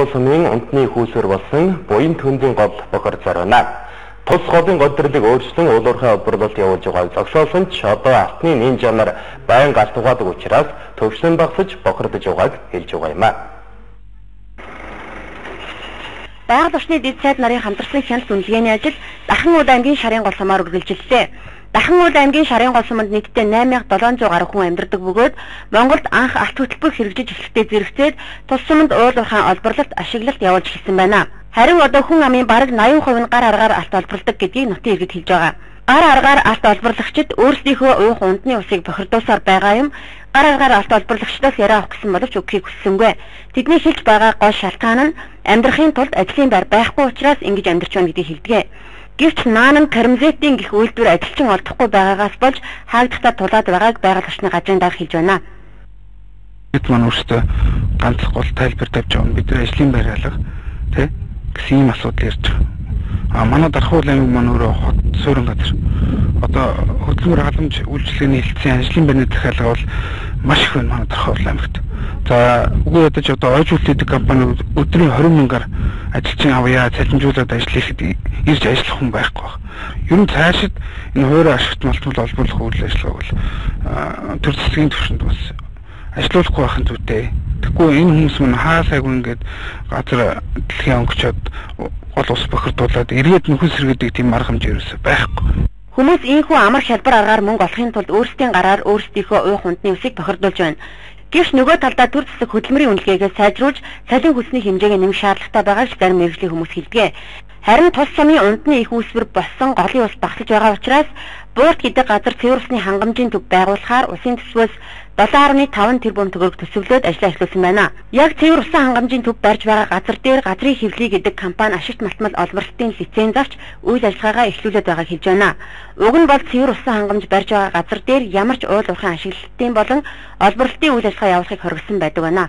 гол сумын унтны хүүсвэр болсон буян түндийн гол бохирдсоор байна. Тус голын годролыг өөрчлөн уулуурхай олборлолт явуулж байгааг зогсоосон ч одоо алтны нинжа нар байнга алт угаадаг учраас төвшлөн багсаж бохирдож байгааг хэлж байгаа юм а. Байгаль орчны дэд сайд нарын хамтарсан хяналт үнэлгээний ажил Дахан уул аймгийн Шарын гол сумаар үргэлжиллээ. Дахан уул аймгийн Шарын гол суманд нийтдээ 8700 гаруй хүн амьдардаг бөгөөд Монголд анх алт хөтөлбөр хэрэгжиж эхлэхдээ зэрэгцээд тус суманд уул уурхайн олборлолт ашиглалт явуулж эхэлсэн байна. Харин одоо хүн амын бараг 80% нь гар аргаар алт олборлодог гэдгийг нутгийн иргэд хэлж байгаа. Гар аргаар алт олборлагчид өөрсдийнхөө уух ундны усыг бохирдуулсаар байгаа юм. Гар аргаар алт олборлагчдаас яриа авах гэсэн боловч өгөхийг хүссэнгүй. Тэдний хэлж байгаа гол шалтгаан нь амьдрахын тулд ажлын байр байхгүй учраас ингэж амьдарч байна гэдгийг хэлдэг. Гэвч наан нь Кармзетийн гих үйлдвэр ажилчин олдохгүй байгаагаас болж хаагдахтаа тулаад байгааг байгаль орчны газрын дарга хэлж байна. Бид маань өөрсдөө ганц гол тайлбар тавьж байгаа. Бид нар ажлын байр алга тий гэсэн ийм асуудал ярьж байгаа. А манай Дархуул аймаг маань өөрөө хот суурин газар. Одоо хөдөлмөр халамж үйлчилгээний хэлтсийн ажлын байрны захиалга бол маш их байна манай Дархуул аймагт. За үгүй ядаж одоо ойж үлдээдэг компаниуд өдрийн 20 мянгаар ажилчин авъя, цалинжуулаад ажил хийхэд ирж ажиллах хүн байхгүй байх. Ер нь цаашид энэ хуваарь ашигт малтмал олборлох үйл ажиллагааг бол төр засгийн түвшинд бас ажилуулахгүй байх нь зүйтэй. Тэгэхгүй энэ хүмүүс мань хаа сайгүй ингээд газар дэлхийн онгочоод гол ус бохирдуулаад эргээд нөхөн сэргээдэг тийм арга хэмжээ ерөөсөө байхгүй. Хүмүүс ийхүү амар хялбар аргаар мөнгө олохын тулд өөрсдийн гараар өөрсдийнхөө уух ундны усыг бохирдуулж байна. Гэвч нөгөө талдаа төр засаг хөдөлмөрийн үнэлгээгээ сайжруулж цалин хөлсний хэмжээгээ нэмэх шаардлагатай байгааг зарим мэргэжлийн хүмүүс хэлдэг. Харин тус сумын ундны их үүсвэр болсон голын ус багасж байгаа учраас Буурт гэдэг газар цэвэр усны хангамжийн төв байгуулахаар усын төсвөөс 7.5 тэрбум төгрөг төсөвлөд ажлаа эхлүүлсэн байна. Яг цэвэр усан хангамжийн төв барьж байгаа газар дээр газрын хэвлий гэдэг компани ашигт малтмал олборлолтын лиценз авч үйл ажиллагаагаа эхлүүлээд байгааг хэлж байна. Уг нь бол цэвэр усан хангамж барьж байгаа газар дээр ямар ч уул уурхайн ашиглалтын болон олборлолтын үйл ажиллагаа явуулахыг хоригдсон байдаг байна.